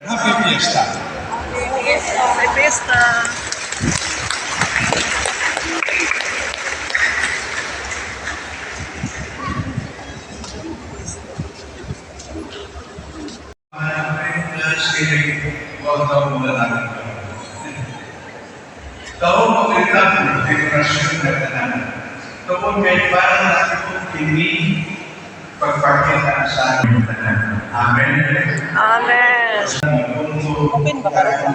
Happy Fiesta! Happy Fiesta! Taon mo kita dekorasyon na tanan. Tungod kay para na kini pagpakita sa aming tanan. Amen. Amen! Open ba karon?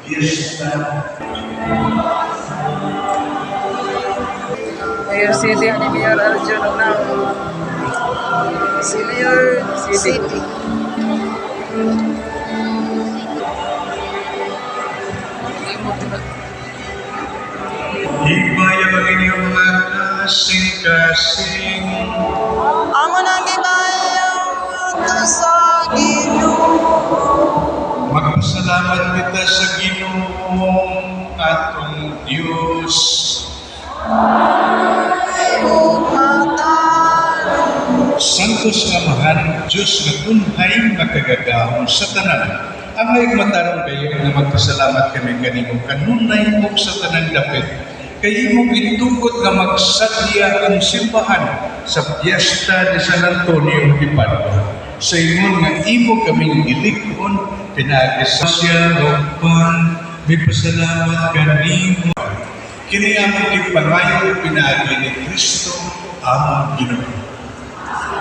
Fiesta. Mayor City, ni Mayor Arjun na. Si Mayor City. Himaya ang inyong mga kasing-kasing. Amo nang gibayaw sa Ginoo. Magpasalamat kita sa Ginoong atong Diyos. Santos nga Amahan, Diyos nga tunhay makagagahom sa tanan. Ang matarong kayo nga magpasalamat kami kanimo kanunay ug sa tanang dapit. Kay imong gitugot nga magsadya ang simbahan sa piyesta ni San Antonio de Padua. Sa ingon nga imo kaming gilig-on, pinaagi sa siya upan, may pasalamat kanimo. Kini among gipangayo pinaagi ni Kristo among Ginoo.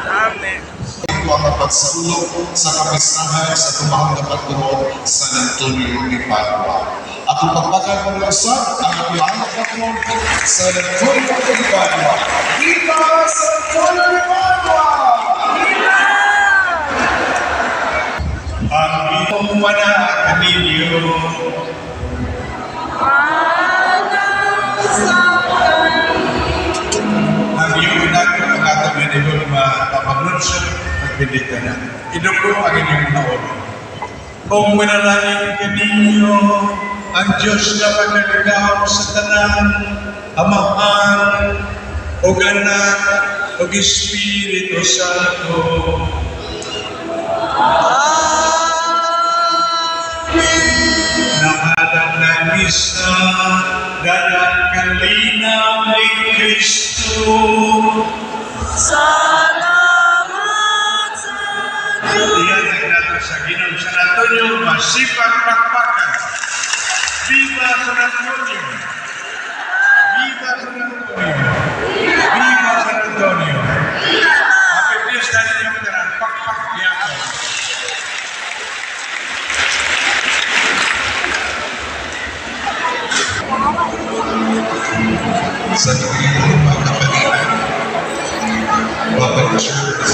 Amen. Ito ang pagsaulog sa kapistahan sa tumahong na patron, San Antonio de Padua. Atong pagpakan usab ang atong na patron, San Antonio de Padua. Viva San Antonio de Padua! Ang imong mana kaninyo. Ang iyong anak, ang atong manibog matapanunsyo, magbindita na. Iduko ang inyong mga ulo. Kung manalangin kaninyo, ang Diyos na pagkagagahom sa tanan, Amahan, o Anak, o Espiritu Santo. Nahalang na misa, dalang kalinaw ni Kristo. Salamat sa Iyan ang nato sa Ginoong San Antonio, masipag pakpakan. Viva San Antonio! Viva San Antonio! Viva San Antonio! Happy Fiesta ninyo tanan, pakpak gyapon. Sa Ginoo mga kapatiran, Papa Church.